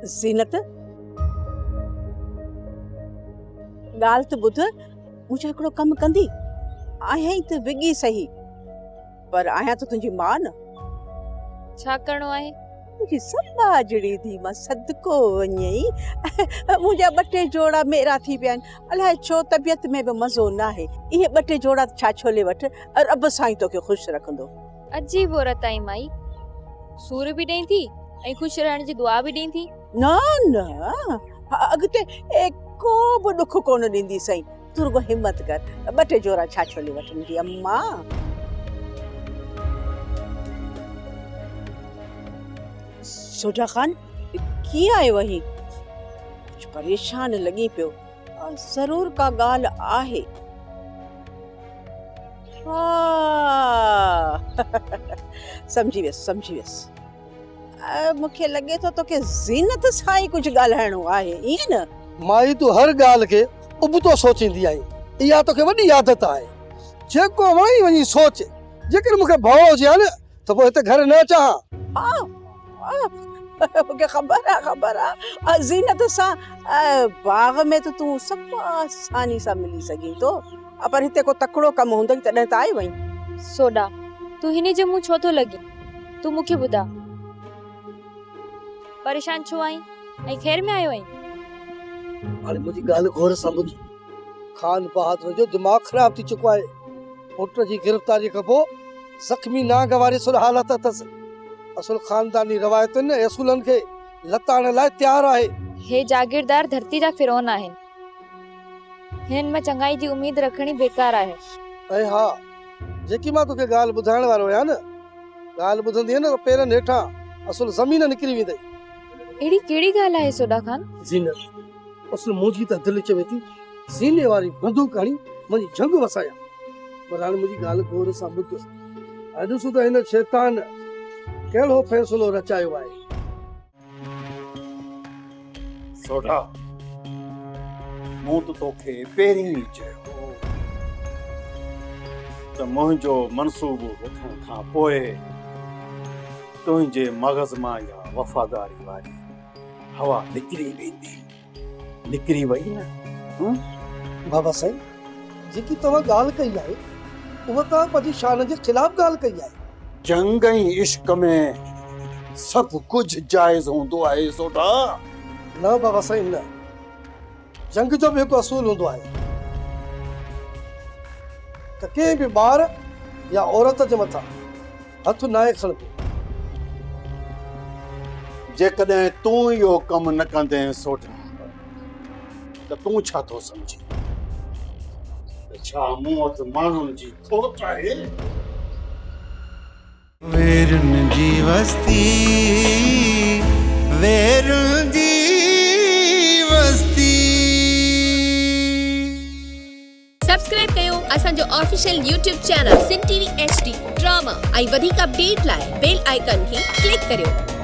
زينت، ڳالهه ته ٻڌ، منهنجو هڪڙو ڪم ڪندي؟ آهيان ته وڳي سهي، پر آهيان ته تنهنجي ماء نه. ڇا ڪرڻو آهي؟ منهنجي سٻاجهڙي ڌيء مان صدقو وڃئي، منهنجا ٻه ٽي جوڙا ميرا ٿي پيا آهن، الائي ڇو طبيعت ۾ به مزو ناهي. اهي ٻه ٽي جوڙا ته ڇاڇولي وٺ، رب سائين توکي خوش رکندو. عجيب عورت آهين مائي، سور به ڏئين ٿي ۽ خوش رهڻ جي دعا به ڏئين ٿي. نه نه، اڳتي ڪو به ڏک ڪونه ڏينديسئين، تون رڳو همت ڪر، ٻه ٽي جوڙا ڇاڇولي وٺ منهنجي اما. سوڍا خان، ڪيئن آيو آهين؟ ڪجهه پريشان لڳين پيو، ضرور ڪا ڳالهه آهي. ها سمجهي ويس، سمجهي ويس. مون کي لڳي ٿو توکي زينت سان ئي ڪجهه ڳالهائڻو آهي، ائين نه؟ مائي تون هر ڳالهه کي ابتو سوچيندي آهين، اها توکي وڏي عادت آهي. جيڪو وڻئي وڃي سوچ، جيڪڏهن مون کي ڀؤ هجي ها نه ته پوء هتي گهر نه اچان ها. ها ها مون کي خبر آهي، خبر آهي. زينت سان باغ ۾ ته تون صفا آساني سان ملي سگهين ٿو. پر هتي ڪو تڪڙو ڪم هوندئي تڏهن ته آيو آهين. سوڍا، تون هن جي منهن ڇو ٿو لڳين؟ تون مون کي ٻڌاء. پريشان ڇو آهين ۽ خير ۾ آيو آهين؟ هاڻي منهنجي ڳالهه غور سان ٻڌ. خان بهادر جو دماغ خراب ٿي چڪو آهي. پٽ جي گرفتاريء کان پوء زخمي نانگ واري سر حالت اٿس. اصل خانداني روايتن ۽ اصولن کي لتاڙڻ لاء تيار آهي. هي جاگيردار ڌرتي جا فرعون آهن. هنن مان چڱائي جي اميد رکڻ ئي بيڪار آهي. ۽ ها، جيڪي مان توکي ڳالهه ٻڌائڻ وارو آهيان نه، ڳالهه ٻڌندينء نه ته پيرن هيٺان اصل زمين نڪري ويندئي. اهڙي ڪهڙي ڳالهه آهي سوڍا خان؟ زينت، اصل منهنجي ته دل چوي ٿي سيني واري بندوق هڻي وڃي جهنگ وسايان. پر هاڻي منهنجي ڳالهه غور سان ٻڌ ۽ ڏس ته هن شيطان ڪهڙو فيصلو رچايو آهي. سوڍا، مون ته توکي پهرين ئي چيو هو ته منهنجو منصوبو وٺڻ کان پوء تنهنجي مغز مان اها وفاداري واري هوا نڪري ويندي. نڪري وئي نه؟ هون؟ بابا سائين، جيڪي توهان ڳالهه ڪئي آهي، اها توهان پنهنجي شان جي خلاف ڳالهه ڪئي آهي. جنگ ۽ عشق ۾ سڀ ڪجهه جائز هوندو آهي سوڍا. نه بابا سائين نه. جنگ جو به هڪ اصول هوندو آهي ته ڪنهن به ٻار يا عورت جي مٿان هٿ ناهي کڻبو. جيڪڏهن تون اهو ڪم نه ڪندين سوڍا ته تون ڇا ٿو سمجهين ته ڇا مون وٽ ماڻهن جي کوٽ آهي؟ ويرن جي وستي، ويرن جي وستي. سبسڪرائب ڪيو اسان جو official YouTube channel Sindh T V H D drama ۽ وڌيڪ اپڊيٽ لاء بيل آئيڪان کي ڪلڪ ڪريو.